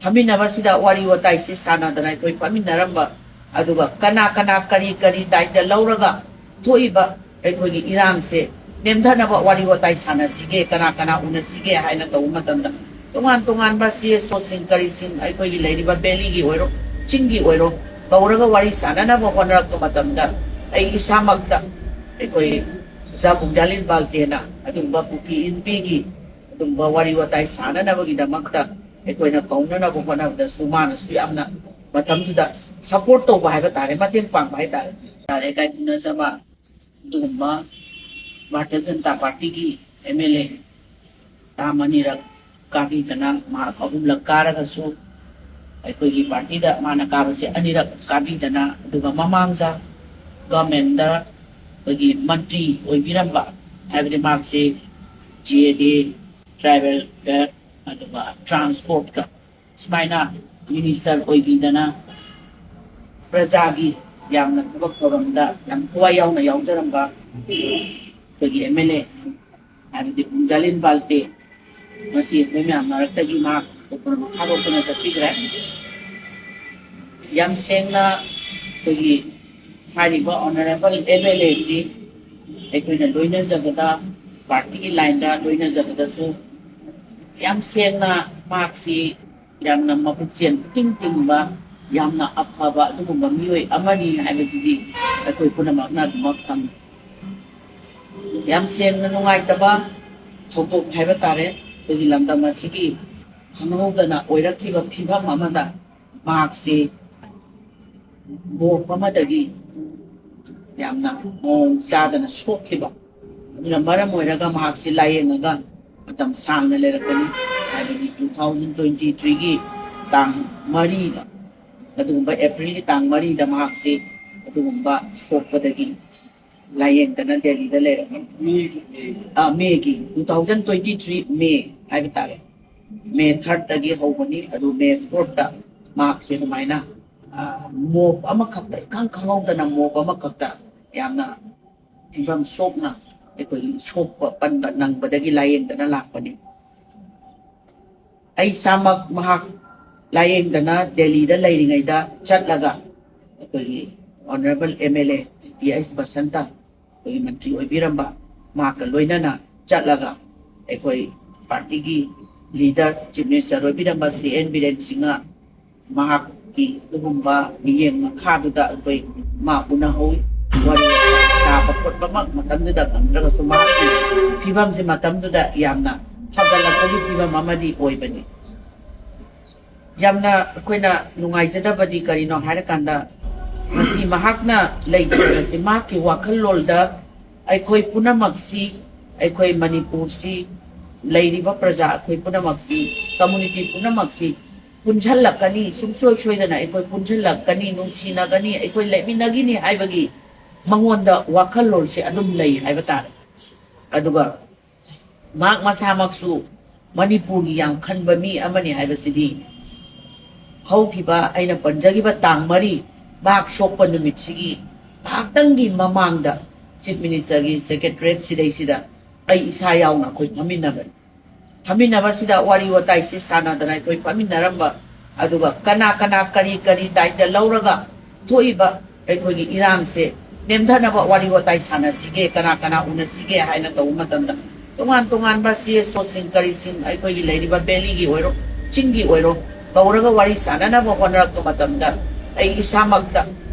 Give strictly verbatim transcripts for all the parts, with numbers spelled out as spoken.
ꯐꯝꯃꯤꯟꯅꯕꯁꯤꯗ ꯋꯥꯔꯤ ꯋꯥꯇꯥꯏꯁꯤ ꯁꯥꯟꯅꯗꯅ ꯑꯩꯈꯣꯏ ꯐꯝꯃꯤꯟꯅꯔꯝꯕ, ꯑꯗꯨꯒ ꯀꯅꯥ ꯀꯅꯥ ꯀꯔꯤ ꯀꯔꯤ ꯗꯥꯏꯇ ꯂꯧꯔꯒ ꯊꯣꯛꯏꯕ ꯑꯩꯈꯣꯏꯒꯤ ꯏꯔꯥꯡꯁꯦ ꯅꯦꯝꯊꯅꯕ ꯋꯥꯔꯤ ꯋꯥꯇꯥꯏ ꯁꯥꯟꯅꯁꯤꯒꯦ, ꯀꯅꯥ ꯀꯅꯥ ꯎꯅꯁꯤꯒꯦ ꯍꯥꯏꯅ ꯇꯧꯕ ꯃꯇꯝꯗ, ꯇꯣꯉꯥꯟ ꯇꯣꯉꯥꯟꯕ ꯁꯤ ꯑꯦꯁ ꯑꯣꯁꯤꯡ ꯀꯔꯤꯁꯤꯡ ꯑꯩꯈꯣꯏꯒꯤ ꯂꯩꯔꯤꯕ ꯚꯦꯂꯤꯒꯤ ꯑꯣꯏꯔꯣ, ꯆꯤꯡꯒꯤ ꯑꯣꯏꯔꯣ, ꯀꯧꯔꯒ ꯋꯥꯔꯤ ꯁꯥꯟꯅꯅꯕ ꯍꯣꯠꯅꯔꯛꯄ ꯃꯇꯝꯗ, ꯑꯩ ꯏꯁꯥꯃꯛꯇ ꯑꯩꯈꯣꯏ ꯑꯣꯖꯥ ꯄꯨꯡꯖꯥꯂꯤꯟ ꯕꯥꯜꯇꯦꯅ ꯑꯗꯨꯒꯨꯝꯕ ꯀꯨꯀꯤ ꯏꯟꯄꯤꯒꯤ ꯑꯗꯨꯒꯨꯝꯕ ꯋꯥꯔꯤ ꯋꯥꯇꯥꯏ ꯁꯥꯟꯅꯅꯕꯒꯤꯗꯃꯛꯇ ꯑꯩꯈꯣꯏꯅ ꯀꯧꯅꯅꯕ ꯍꯣꯠꯅꯕꯗꯁꯨ ꯃꯥꯅꯁꯨ ꯌꯥꯝꯅ ꯃꯇꯝꯗꯨꯗ ꯁꯄꯣꯔꯠ ꯇꯧꯕ ꯍꯥꯏꯕ ꯇꯥꯔꯦ, ꯃꯇꯦꯡ ꯄꯥꯡꯕ ꯍꯥꯏ ꯇꯥꯔꯦ꯫ ꯇꯥꯔꯦ ꯀꯥꯏ ꯈꯨꯅꯖꯕ ꯑꯗꯨꯒꯨꯝꯕ ꯚꯥꯔꯇꯤꯌ ꯖꯅꯇꯥ ꯄꯥꯔꯇꯤꯒꯤ ꯑꯦꯝ ꯑꯦꯜ ꯑꯦ ꯇꯥꯝ ꯑꯅꯤꯔꯛ ꯀꯥꯕꯤꯗꯅ, ꯃꯍꯥꯛ ꯑꯍꯨꯝꯂꯛ ꯀꯥꯔꯒꯁꯨ ꯑꯩꯈꯣꯏꯒꯤ ꯄꯥꯔꯇꯤꯗ ꯃꯥꯅ ꯀꯥꯕꯁꯦ ꯑꯅꯤꯔꯛ ꯀꯥꯕꯤꯗꯅ, ꯑꯗꯨꯒ ꯃꯃꯥꯡꯗ ꯒꯚꯔꯟꯃꯦꯟꯗ ꯑꯩꯈꯣꯏꯒꯤ ꯃꯟꯇ꯭ꯔꯤ ꯑꯣꯏꯕꯤꯔꯝꯕ, ꯍꯥꯏꯕꯗꯤ ꯃꯍꯥꯛꯁꯦ ꯖꯤ ꯑꯦ ꯗꯤ, ꯇ꯭ꯔꯥꯏꯕꯦꯜ ꯋꯦꯜꯐꯤꯌꯔ, ꯑꯗꯨꯒ ꯇ꯭ꯔꯥꯟꯁꯄꯣꯔꯠꯀ ꯁꯨꯃꯥꯏꯅ ꯃꯤꯅꯤꯁꯇꯔ ꯑꯣꯏꯕꯤꯗꯅ ꯄ꯭ꯔꯖꯥꯒꯤ ꯌꯥꯝꯅ ꯊꯕꯛ ꯊꯧꯔꯝꯗ ꯌꯥꯝ ꯊꯋꯥꯏ ꯌꯥꯎꯅ ꯌꯥꯎꯖꯔꯝꯕ ꯑꯩꯈꯣꯏꯒꯤ ꯑꯦꯝ ꯑꯦꯜ ꯑꯦ ꯍꯥꯏꯕꯗꯤ ꯄꯨꯡꯖꯥꯂꯤꯟ ꯕꯥꯜꯇꯦ, ꯉꯁꯤ ꯑꯩꯈꯣꯏ ꯃꯌꯥꯝ ꯃꯔꯛꯇꯒꯤ ꯃꯍꯥꯛ ꯊꯥꯗꯣꯛꯇꯨꯅ ꯆꯠꯄꯤꯈ꯭ꯔꯦ꯫ ꯌꯥꯝ ꯁꯦꯡꯅ ꯑꯩꯈꯣꯏꯒꯤ ꯍꯥꯏꯔꯤꯕ ꯑꯣꯅꯔꯦꯕꯜ ꯑꯦꯝ ꯑꯦꯜ ꯑꯦꯁꯤ ꯑꯩꯈꯣꯏꯅ ꯂꯣꯏꯅꯖꯕꯗ, ꯄꯥꯔꯇꯤꯒꯤ ꯂꯥꯏꯟꯗ ꯂꯣꯏꯅꯖꯕꯗꯁꯨ ꯌꯥꯝ ꯁꯦꯡꯅ ꯃꯍꯥꯛꯁꯤ ꯌꯥꯝꯅ ꯃꯕꯨꯛꯆꯦꯜ ꯏꯇꯤꯡ ꯇꯤꯡꯕ, ꯌꯥꯝꯅ ꯑꯐꯕ ꯑꯗꯨꯒꯨꯝꯕ ꯃꯤꯑꯣꯏ ꯑꯃꯅꯤ ꯍꯥꯏꯕꯁꯤꯗꯤ ꯑꯩꯈꯣꯏ ꯄꯨꯝꯅꯃꯛꯅ ꯑꯗꯨꯃꯛ ꯈꯪꯏ꯫ ꯌꯥꯝ ꯁꯦꯡꯅ ꯅꯨꯡꯉꯥꯏꯇꯕ ꯊꯧꯗꯣꯛ ꯍꯥꯏꯕ ꯇꯥꯔꯦ, ꯑꯩꯈꯣꯏꯒꯤ ꯂꯝꯗꯝ ꯑꯁꯤꯒꯤ ꯈꯪꯍꯧꯗꯅ ꯑꯣꯏꯔꯛꯈꯤꯕ ꯐꯤꯕꯝ ꯑꯃꯗ ꯃꯍꯥꯛꯁꯤ ꯃꯣꯞ ꯑꯃꯗꯒꯤ ꯌꯥꯝꯅ ꯃꯑꯣꯡ ꯆꯥꯗꯅ ꯁꯣꯛꯈꯤꯕ ꯑꯗꯨꯅ ꯃꯔꯝ ꯑꯣꯏꯔꯒ ꯃꯍꯥꯛꯁꯤ ꯂꯥꯏꯌꯦꯡꯉꯒ ꯃꯇꯝ ꯁꯥꯡꯅ ꯂꯩꯔꯛꯄꯅꯤ꯫ ꯍꯥꯏꯕꯗꯤ ꯇꯨ ꯊꯥꯎꯖꯟ ꯇ꯭ꯋꯦꯟꯇꯤ ꯊ꯭ꯔꯤꯒꯤ ꯇꯥꯡ ꯃꯔꯤꯗ, ꯑꯗꯨꯒꯨꯝꯕ ꯑꯦꯄ꯭ꯔꯤꯜꯒꯤ ꯇꯥꯡ ꯃꯔꯤꯗ ꯃꯍꯥꯛꯁꯤ ꯑꯗꯨꯒꯨꯝꯕ ꯁꯣꯛꯄꯗꯒꯤ ꯂꯥꯏꯌꯦꯡꯗꯅ ꯗꯦꯜꯂꯤꯗ ꯂꯩꯔꯝꯃꯤ꯫ ꯃꯦꯒꯤ꯫ ꯑ, ꯃꯦꯒꯤ, two thousand twenty three May ꯍꯥꯏꯕ ꯇꯥꯔꯦ꯫ ꯃꯦ ꯊꯥꯔꯠꯇꯒꯤ ꯍꯧꯕꯅꯤ, ꯑꯗꯨ ꯃꯦ ꯐꯣꯔꯠꯇ ꯃꯍꯥꯛꯁꯦ ꯑꯗꯨꯃꯥꯏꯅ, ꯑ, ꯃꯣꯞ ꯑꯃꯈꯛꯇ, ꯏꯈꯪ ꯈꯪꯍꯧꯗꯅ ꯃꯣꯞ ꯑꯃꯈꯛꯇ ꯌꯥꯝꯅ ꯐꯤꯕꯝ ꯁꯣꯛꯅ ꯑꯩꯈꯣꯏꯒꯤ ꯁꯣꯛꯄ ꯄꯟꯕ ꯅꯪꯕꯗꯒꯤ ꯂꯥꯏꯌꯦꯡꯗꯅ ꯂꯥꯛꯄꯅꯤ꯫ ꯑꯩ ꯏꯁꯥꯃꯛ ꯃꯍꯥꯛ ꯂꯥꯌꯦꯡꯗꯅ ꯗꯦꯜꯂꯤꯗ ꯂꯩꯔꯤꯉꯩꯗ ꯆꯠꯂꯒ ꯑꯩꯈꯣꯏꯒꯤ honourable M L A T H Basanta, ꯑꯩꯈꯣꯏꯒꯤ ꯃꯟꯇ꯭ꯔꯤ ꯑꯣꯏꯕꯤꯔꯝꯕ, ꯃꯍꯥꯛꯀ ꯂꯣꯏꯅꯅ ꯆꯠꯂꯒ ꯑꯩꯈꯣꯏ ꯄꯥꯔꯇꯤꯒꯤ ꯂꯤꯗꯔ, ꯆꯤꯐ ꯃꯤꯅꯤꯁꯇꯔ ꯑꯣꯏꯕꯤꯔꯝꯕ ꯁ꯭ꯔꯤ ꯑꯦꯟ ꯕꯤꯔꯦꯟ ꯁꯤꯡꯍ, ꯃꯍꯥꯛꯀꯤ ꯑꯗꯨꯒꯨꯝꯕ ꯃꯤꯠꯌꯦꯡ ꯃꯈꯥꯗꯨꯗ ꯑꯩꯈꯣꯏ ꯃꯥ ꯎꯅꯍꯧꯏ꯫ ꯋꯥꯔꯤ ꯁꯥꯕ ꯈꯣꯠꯄꯃꯛ ꯃꯇꯝꯗꯨꯗ ꯉꯝꯗ꯭ꯔꯒꯁꯨ ꯃꯍꯥꯛꯀꯤ ꯐꯤꯕꯝꯁꯦ ꯃꯇꯝꯗꯨꯗ ꯌꯥꯝꯅ ꯐꯒꯠꯂꯛꯄꯒꯤ ꯐꯤꯕꯝ ꯑꯃꯗꯤ ꯑꯣꯏꯕꯅꯤ꯫ ꯌꯥꯝꯅ ꯑꯩꯈꯣꯏꯅ ꯅꯨꯡꯉꯥꯏꯖꯗꯕꯗꯤ ꯀꯔꯤꯅꯣ ꯍꯥꯏꯔꯀꯥꯟꯗ, ꯉꯁꯤ ꯃꯍꯥꯛꯅ ꯂꯩꯈꯤꯕ ꯑꯁꯤ ꯃꯍꯥꯛꯀꯤ ꯋꯥꯈꯜꯂꯣꯟꯗ ꯑꯩꯈꯣꯏ ꯄꯨꯝꯅꯃꯛꯁꯤ, ꯑꯩꯈꯣꯏ ꯃꯅꯤꯄꯨꯔꯁꯤ, ꯂꯩꯔꯤꯕ ꯄ꯭ꯔꯖꯥ ꯑꯩꯈꯣꯏ ꯄꯨꯝꯅꯃꯛꯁꯤ, ꯀꯝꯃꯨꯅꯤꯇꯤ ꯄꯨꯝꯅꯃꯛꯁꯤ ꯄꯨꯟꯁꯤꯜꯂꯛꯀꯅꯤ, ꯁꯨꯡꯁꯣꯏ ꯁꯣꯏꯗꯅ ꯑꯩꯈꯣꯏ ꯄꯨꯟꯁꯤꯜꯂꯛꯀꯅꯤ, ꯅꯨꯡꯁꯤꯅꯒꯅꯤ, ꯑꯩꯈꯣꯏ ꯂꯩꯃꯤꯟꯅꯒꯅꯤ ꯍꯥꯏꯕꯒꯤ ꯃꯉꯣꯟꯗ ꯋꯥꯈꯜꯂꯣꯟꯁꯦ ꯑꯗꯨꯝ ꯂꯩ ꯍꯥꯏꯕ ꯇꯥꯔꯦ꯫ ꯑꯗꯨꯒ ꯃꯍꯥꯛ ꯃꯁꯥꯃꯛꯁꯨ ꯃꯅꯤꯄꯨꯔꯒꯤ ꯌꯥꯝ ꯈꯟꯕ ꯃꯤ ꯑꯃꯅꯤ ꯍꯥꯏꯕꯁꯤꯗꯤ ꯍꯧꯈꯤꯕ ꯑꯩꯅ ꯄꯟꯖꯈꯤꯕ ꯇꯥꯡ ꯃꯔꯤ ꯃꯍꯥꯛ ꯁꯣꯛꯄ ꯅꯨꯃꯤꯠꯁꯤꯒꯤ ꯉꯥꯏꯍꯥꯛꯇꯪꯒꯤ ꯃꯃꯥꯡꯗ ꯆꯤꯐ ꯃꯤꯅꯤꯁꯇꯔꯒꯤ ꯁꯦꯀ꯭ꯔꯦꯇꯔꯤꯌꯦꯠ ꯁꯤꯗꯩꯁꯤꯗ ꯑꯩ ꯏꯁꯥ ꯌꯥꯎꯅ ꯑꯩꯈꯣꯏ ꯐꯝꯃꯤꯟꯅꯕꯅꯤ꯫ ꯐꯝꯃꯤꯟꯅꯕꯁꯤꯗ ꯋꯥꯔꯤ ꯋꯥꯇꯥꯏꯁꯤ ꯁꯥꯟꯅꯗꯅ ꯑꯩꯈꯣꯏ ꯐꯝꯃꯤꯟꯅꯔꯝꯕ, ꯑꯗꯨꯒ ꯀꯅꯥ ꯀꯅꯥ ꯀꯔꯤ ꯀꯔꯤ ꯗꯥꯏꯇ ꯂꯧꯔꯒ ꯊꯣꯛꯏꯕ ꯑꯩꯈꯣꯏꯒꯤ ꯏꯔꯥꯡꯁꯦ ꯅꯦꯝꯊꯅꯕ ꯋꯥꯔꯤ ꯋꯥꯇꯥꯏ ꯁꯥꯟꯅꯁꯤꯒꯦ, ꯀꯅꯥ ꯀꯅꯥ ꯎꯅꯁꯤꯒꯦ ꯍꯥꯏꯅ ꯇꯧꯕ ꯃꯇꯝꯗ, ꯇꯣꯉꯥꯟ ꯇꯣꯉꯥꯟꯕ ꯁꯤ ꯑꯦꯁ ꯑꯣꯁꯤꯡ ꯀꯔꯤꯁꯤꯡ ꯑꯩꯈꯣꯏꯒꯤ ꯂꯩꯔꯤꯕ ꯚꯦꯂꯤꯒꯤ ꯑꯣꯏꯔꯣ, ꯆꯤꯡꯒꯤ ꯑꯣꯏꯔꯣ, ꯀꯧꯔꯒ ꯋꯥꯔꯤ ꯁꯥꯟꯅꯅꯕ ꯍꯣꯠꯅꯔꯛꯄ ꯃꯇꯝꯗ, ꯑꯩ ꯏꯁꯥꯃꯛꯇ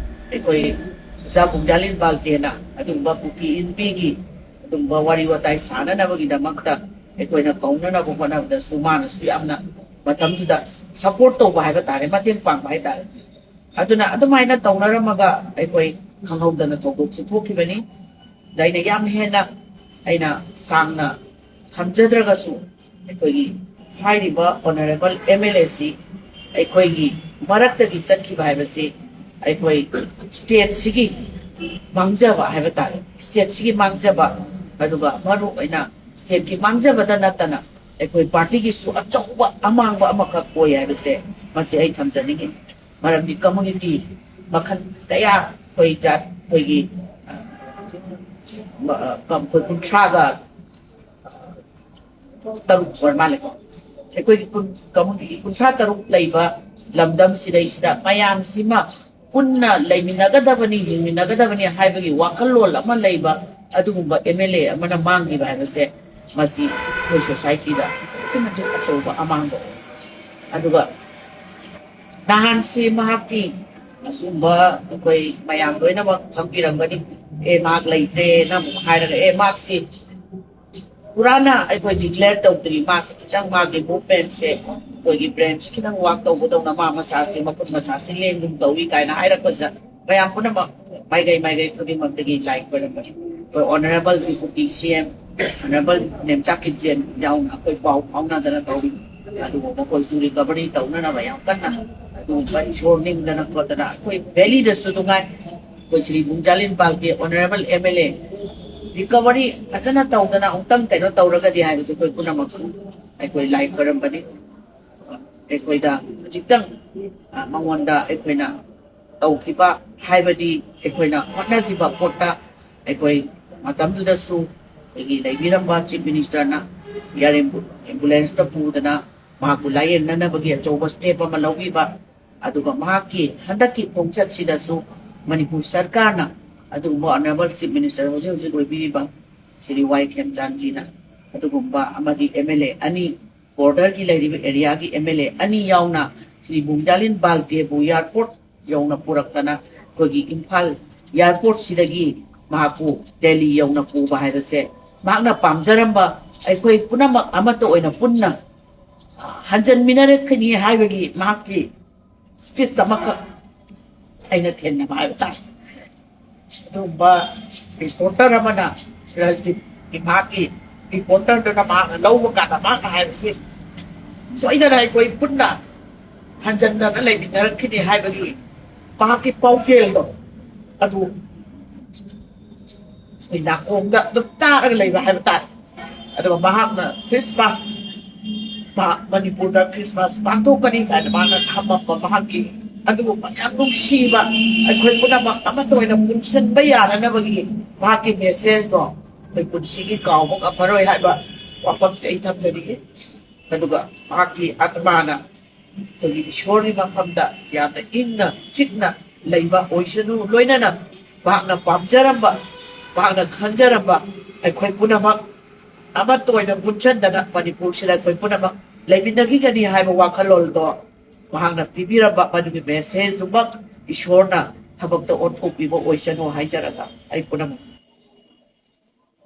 ꯑꯩꯈꯣꯏ ꯑꯣꯖꯥ ꯄꯨꯡꯖꯥꯂꯤꯟ ꯕꯥꯜꯇꯦꯅ ꯑꯗꯨꯒꯨꯝꯕ ꯀꯨꯀꯤ ꯏꯟꯄꯤꯒꯤ ꯑꯗꯨꯒꯨꯝꯕ ꯋꯥꯔꯤ ꯋꯥꯇꯥꯏ ꯁꯥꯟꯅꯅꯕꯒꯤꯗꯃꯛꯇ ꯑꯩꯈꯣꯏꯅ ꯀꯧꯅꯅꯕ ꯍꯣꯠꯅꯕꯗꯁꯨ ꯃꯥꯅꯁꯨ ꯌꯥꯝꯅ ꯃꯇꯝꯗꯨꯗ ꯁꯄꯣꯔꯠ ꯇꯧꯕ ꯍꯥꯏꯕ ꯇꯥꯔꯦ, ꯃꯇꯦꯡ ꯄꯥꯡꯕ ꯍꯥꯏ ꯇꯥꯔꯦ꯫ ꯑꯗꯨꯅ ꯑꯗꯨꯃꯥꯏꯅ ꯇꯧꯅꯔꯝꯃꯒ ꯑꯩꯈꯣꯏ ꯈꯪꯍꯧꯗꯅ ꯊꯧꯗꯣꯛꯁꯨ ꯊꯣꯛꯈꯤꯕꯅꯤ꯫ ꯑꯗ ꯑꯩꯅ ꯌꯥꯝ ꯍꯦꯟꯅ, ꯑꯩꯅ ꯁꯥꯡꯅ ꯊꯝꯖꯗ꯭ꯔꯒꯁꯨ, ꯑꯩꯈꯣꯏꯒꯤ ꯍꯥꯏꯔꯤꯕ ꯑꯣꯅꯔꯦꯕꯜ ꯑꯦꯝ ꯑꯦꯜ ꯑꯦꯁꯤ ꯑꯩꯈꯣꯏꯒꯤ ꯃꯔꯛꯇꯒꯤ ꯆꯠꯈꯤꯕ ꯍꯥꯏꯕꯁꯤ ꯑꯩꯈꯣꯏ ꯁ꯭ꯇꯦꯠꯁꯤꯒꯤ ꯃꯥꯡꯖꯕ ꯍꯥꯏꯕ ꯇꯥꯔꯦ, ꯁ꯭ꯇꯦꯠꯁꯤꯒꯤ ꯃꯥꯡꯖꯕ, ꯑꯗꯨꯒ ꯃꯔꯨ ꯑꯣꯏꯅ ꯁ꯭ꯇꯦꯠꯀꯤ ꯃꯥꯡꯖꯕꯗ ꯅꯠꯇꯅ ꯑꯩꯈꯣꯏ ꯄꯥꯔꯇꯤꯒꯤꯁꯨ ꯑꯆꯧꯕ ꯑꯃꯥꯡꯕ ꯑꯃꯈꯛ ꯑꯣꯏ ꯍꯥꯏꯕꯁꯦ ꯃꯁꯤ ꯑꯩ ꯊꯝꯖꯅꯤꯡꯉꯤ꯫ ꯃꯔꯝꯗꯤ ꯀꯝꯃꯨꯅꯤꯇꯤ ꯃꯈꯜ ꯀꯌꯥ, ꯑꯩꯈꯣꯏ ꯖꯥꯠ, ꯑꯩꯈꯣꯏꯒꯤ, ꯑ, ꯑꯩꯈꯣꯏ ꯀꯨꯟꯊ꯭ꯔꯥꯒ ꯇꯔꯨꯛ ꯑꯣꯏꯔ ꯃꯥꯜꯂꯦꯀꯣ꯫ ꯑꯩꯈꯣꯏꯒꯤ ꯀꯨꯟ- ꯀꯝꯃꯨꯅꯤꯇꯤ ꯀꯨꯟꯊ꯭ꯔꯥ ꯇꯔꯨꯛ ꯂꯩꯕ ꯂꯝꯗꯝ ꯁꯤꯗꯩꯁꯤꯗ ꯃꯌꯥꯝꯁꯤꯃ ꯄꯨꯟꯅ ꯂꯩꯃꯤꯟꯅꯒꯗꯕꯅꯤ, ꯍꯤꯡꯃꯤꯟꯅꯒꯗꯕꯅꯤ ꯍꯥꯏꯕꯒꯤ ꯋꯥꯈꯜꯂꯣꯟ ꯑꯃ ꯂꯩꯕ ꯑꯗꯨꯒꯨꯝꯕ ꯑꯦꯝ ꯑꯦꯜ ꯑꯦ ꯑꯃꯅ ꯃꯥꯡꯈꯤꯕ ꯍꯥꯏꯕꯁꯦ, ꯃꯁꯤ ꯑꯩꯈꯣꯏ ꯁꯣꯁꯥꯏꯇꯤꯗ ꯑꯗꯨꯛꯀꯤ ꯃꯇꯤꯛ ꯑꯆꯧꯕ ꯑꯃꯥꯡꯕ ꯑꯣꯏ꯫ ꯑꯗꯨꯒ ꯅꯍꯥꯟꯁꯤ ꯃꯍꯥꯛꯀꯤ ꯑꯆꯨꯝꯕ ꯑꯩꯈꯣꯏ ꯃꯌꯥꯝ ꯂꯣꯏꯅꯃꯛ ꯈꯪꯕꯤꯔꯝꯒꯅꯤ꯫ ꯑꯦ, ꯃꯍꯥꯛ ꯂꯩꯇ꯭ꯔꯦꯅ ꯑꯃꯨꯛ ꯍꯥꯏꯔꯒ, ꯑꯦ, ꯃꯍꯥꯛꯁꯤ ꯄꯨꯔꯥꯅ ꯑꯩꯈꯣꯏ ꯗꯤꯀ꯭ꯂꯦꯌꯔ ꯇꯧꯗ꯭ꯔꯤ, ꯃꯥꯁꯤ ꯈꯤꯇꯪ ꯃꯥꯒꯤ ꯃꯨꯚꯃꯦꯟꯁꯦ ꯑꯩꯈꯣꯏꯒꯤ ꯕ꯭ꯔꯦꯟꯁꯤ ꯈꯤꯇꯪ ꯋꯥꯛ ꯇꯧꯕꯗꯧꯅ, ꯃꯥ ꯃꯁꯥꯁꯤ ꯃꯈꯨꯠ ꯃꯁꯥꯁꯤ ꯂꯦꯡꯒꯨꯝ ꯇꯧꯏ ꯀꯥꯏꯅ ꯍꯥꯏꯔꯛꯄꯁꯤꯗ, ꯃꯌꯥꯝ ꯄꯨꯝꯅꯃꯛ ꯃꯥꯏꯀꯩ ꯃꯥꯏꯀꯩ ꯈꯨꯗꯤꯡꯃꯛꯇꯒꯤ ꯂꯥꯏ ꯈꯣꯏꯔꯝꯕꯅꯤ꯫ ꯑꯩꯈꯣꯏ ꯑꯣꯅꯔꯦꯕꯜ ꯗꯤꯄꯨꯇꯤ ꯁꯤ ꯑꯦꯝ, ꯑꯣꯅꯔꯦꯕꯜ ꯅꯦꯝꯆꯥ ꯀꯤꯞꯖꯦꯟ ꯌꯥꯎꯅ ꯑꯩꯈꯣꯏ ꯄꯥꯎ ꯐꯥꯎꯅꯗꯅ ꯇꯧꯔꯤ꯫ ꯑꯗꯨꯕꯨ ꯃꯈꯣꯏꯁꯨ ꯔꯤꯀꯚꯔꯤ ꯇꯧꯅꯅꯕ ꯌꯥꯝ ꯀꯟꯅ ꯑꯗꯨꯒꯨꯝꯕ ꯏꯁꯣꯔ ꯅꯤꯡꯗꯅ ꯈꯣꯠꯇꯅ, ꯑꯩꯈꯣꯏ ꯚꯦꯂꯤꯗꯁꯨ ꯅꯨꯡꯉꯥꯏ꯫ ꯑꯩꯈꯣꯏ ꯁ꯭ꯔꯤ ꯕꯨꯡꯖꯥꯂꯤꯟ ꯕꯥꯜꯀꯦ honourable M L A recovery ꯐꯖꯅ ꯇꯧꯗꯅ ꯑꯃꯨꯛꯇꯪ ꯀꯩꯅꯣ ꯇꯧꯔꯒꯗꯤ ꯍꯥꯏꯕꯁꯦ ꯑꯩꯈꯣꯏ ꯄꯨꯝꯅꯃꯛꯁꯨ ꯑꯩꯈꯣꯏ ꯂꯥꯏ ꯈꯣꯏꯔꯝꯕꯅꯤ꯫ ꯑꯩꯈꯣꯏꯗ ꯈꯖꯤꯛꯇꯪ, ꯑ, ꯃꯉꯣꯟꯗ ꯑꯩꯈꯣꯏꯅ ꯇꯧꯈꯤꯕ, ꯍꯥꯏꯕꯗꯤ ꯑꯩꯈꯣꯏꯅ ꯍꯣꯠꯅꯈꯤꯕ ꯄꯣꯠꯇ ꯑꯩꯈꯣꯏ ꯃꯇꯝꯗꯨꯗꯁꯨ ꯑꯩꯈꯣꯏꯒꯤ ꯂꯩꯕꯤꯔꯝꯕ ꯆꯤꯐ ꯃꯤꯅꯤꯁꯇꯔꯅ ꯑꯦꯌꯥꯔ ꯑꯦꯝꯕꯨꯂꯦꯟꯁꯇ ꯄꯨꯗꯅ ꯃꯍꯥꯛꯄꯨ ꯂꯥꯌꯦꯡꯅꯅꯕꯒꯤ ꯑꯆꯧꯕ ꯁ꯭ꯇꯦꯞ ꯑꯃ ꯂꯧꯕꯤꯕ, ꯑꯗꯨꯒ ꯃꯍꯥꯛꯀꯤ ꯍꯟꯗꯛꯀꯤ ꯈꯣꯡꯆꯠꯁꯤꯗꯁꯨ ꯃꯅꯤꯄꯨꯔ ꯁꯔꯀꯥꯔꯅ ꯑꯗꯨꯒꯨꯝꯕ ꯑꯣꯅꯔꯦꯕꯜ ꯆꯤꯐ ꯃꯤꯅꯤꯁꯇꯔ ꯍꯧꯖꯤꯛ ꯍꯧꯖꯤꯛ ꯑꯣꯏꯕꯤꯔꯤꯕ ꯁ꯭ꯔꯤ ꯋꯥꯏ ꯈꯦꯝꯆꯥꯟꯖꯤꯅ ꯑꯗꯨꯒꯨꯝꯕ ꯑꯃꯗꯤ ꯑꯦꯝ ꯑꯦꯜ ꯑꯦ ꯑꯅꯤ, ꯕꯣꯔꯗꯔꯒꯤ ꯂꯩꯔꯤꯕ ꯑꯦꯔꯤꯌꯥꯒꯤ ꯑꯦꯝ ꯑꯦꯜ ꯑꯦ ꯑꯅꯤ ꯌꯥꯎꯅ ꯁ꯭ꯔꯤ ꯕꯨꯡꯖꯥꯂꯤꯟ ꯕꯥꯜꯇꯦꯕꯨ ꯑꯦꯌꯥꯔꯄꯣꯔꯠ ꯌꯧꯅ ꯄꯨꯔꯛꯇꯅ ꯑꯩꯈꯣꯏꯒꯤ ꯏꯝꯐꯥꯜ ꯑꯦꯌꯥꯔꯄꯣꯔꯠꯁꯤꯗꯒꯤ ꯃꯍꯥꯛꯄꯨ ꯗꯦꯜꯂꯤ ꯌꯧꯅ ꯄꯨꯕ ꯍꯥꯏꯕꯁꯦ ꯃꯍꯥꯛꯅ ꯄꯥꯝꯖꯔꯝꯕ, ꯑꯩꯈꯣꯏ ꯄꯨꯝꯅꯃꯛ ꯑꯃꯠꯇ ꯑꯣꯏꯅ ꯄꯨꯟꯅ, ꯑ, ꯍꯟꯖꯟꯃꯤꯟꯅꯔꯛꯀꯅꯤ ꯍꯥꯏꯕꯒꯤ ꯃꯍꯥꯛꯀꯤ ꯁ꯭ꯄꯤꯆ ꯑꯃꯈꯛ ꯑꯩꯅ ꯊꯦꯡꯅꯕ ꯍꯥꯏꯕ ꯇꯥꯔꯦ꯫ ꯑꯗꯨꯒꯨꯝꯕ ꯔꯤꯄꯣꯔꯇꯔ ꯑꯃꯅ ꯔꯥꯖꯗꯤꯞꯀꯤ ꯃꯍꯥꯛꯀꯤ ꯔꯤꯄꯣꯔꯇꯔꯗꯨꯅ ꯃꯍꯥꯛꯅ ꯂꯧꯕ ꯀꯥꯟꯗ ꯃꯍꯥꯛꯅ ꯍꯥꯏꯕꯁꯤ, "ꯁꯣꯏꯗꯅ ꯑꯩꯈꯣꯏ ꯄꯨꯟꯅ ꯍꯟꯖꯟꯅꯅ ꯂꯩꯃꯤꯟꯅꯔꯛꯈꯤꯅꯤ" ꯍꯥꯏꯕꯒꯤ ꯃꯍꯥꯛꯀꯤ ꯄꯥꯎꯖꯦꯜꯗꯣ ꯑꯗꯨ ꯑꯩꯈꯣꯏ ꯅꯥꯀꯣꯡꯗ ꯑꯗꯨꯝ ꯇꯥꯔꯒ ꯂꯩꯕ ꯍꯥꯏꯕ ꯇꯥꯔꯦ꯫ ꯑꯗꯨꯒ ꯃꯍꯥꯛꯅ ꯈ꯭ꯔꯤꯁꯃꯥꯁ, ꯃꯍꯥꯛ ꯃꯅꯤꯄꯨꯔꯗ ꯈ꯭ꯔꯤꯁꯃꯥꯁ ꯄꯥꯡꯊꯣꯛꯀꯅꯤ ꯀꯥꯏꯅ ꯃꯥꯅ ꯊꯝꯃꯛꯄ ꯃꯍꯥꯛꯀꯤ ꯑꯗꯨꯒꯨꯝꯕ ꯌꯥꯝ ꯅꯨꯡꯁꯤꯕ, ꯑꯩꯈꯣꯏ ꯄꯨꯝꯅꯃꯛ ꯑꯃꯠꯇ ꯑꯣꯏꯅ ꯄꯨꯟꯁꯤꯟꯕ ꯌꯥꯅꯅꯕꯒꯤ ꯃꯍꯥꯛꯀꯤ ꯃꯦꯁꯦꯖꯇꯣ ꯑꯩꯈꯣꯏ ꯄꯨꯟꯁꯤꯒꯤ ꯀꯥꯎꯕ ꯉꯝꯃꯔꯣꯏ ꯍꯥꯏꯕ ꯋꯥꯐꯝꯁꯦ ꯑꯩ ꯊꯝꯖꯅꯤꯡꯉꯤ꯫ ꯑꯗꯨꯒ ꯃꯍꯥꯛꯀꯤ ꯑꯥꯇꯃꯥꯅ ꯑꯩꯈꯣꯏꯒꯤ ꯏꯁꯣꯔꯒꯤ ꯃꯐꯝꯗ ꯌꯥꯝꯅ ꯏꯪꯅ ꯆꯤꯛꯅ ꯂꯩꯕ ꯑꯣꯏꯁꯅꯨ꯫ ꯂꯣꯏꯅꯅ ꯃꯍꯥꯛꯅ ꯄꯥꯝꯖꯔꯝꯕ, ꯃꯍꯥꯛꯅ ꯈꯟꯖꯔꯝꯕ ꯑꯩꯈꯣꯏ ꯄꯨꯝꯅꯃꯛ ꯑꯃꯠꯇ ꯑꯣꯏꯅ ꯄꯨꯟꯁꯤꯟꯗꯅ ꯃꯅꯤꯄꯨꯔꯁꯤꯗ ꯑꯩꯈꯣꯏ ꯄꯨꯝꯅꯃꯛ ꯂꯩꯃꯤꯟꯅꯈꯤꯒꯅꯤ ꯍꯥꯏꯕ ꯋꯥꯈꯜꯂꯣꯟꯗꯣ ꯃꯍꯥꯛꯅ ꯄꯤꯕꯤꯔꯝꯕ ꯃꯗꯨꯒꯤ ꯃꯦꯁꯦꯖꯇꯨꯃꯛ ꯏꯁꯣꯔꯅ ꯊꯕꯛꯇ ꯑꯣꯟꯊꯣꯛꯄꯤꯕ ꯑꯣꯏꯁꯅꯨ ꯍꯥꯏꯖꯔꯒ ꯑꯩ ꯄꯨꯝꯅꯃꯛ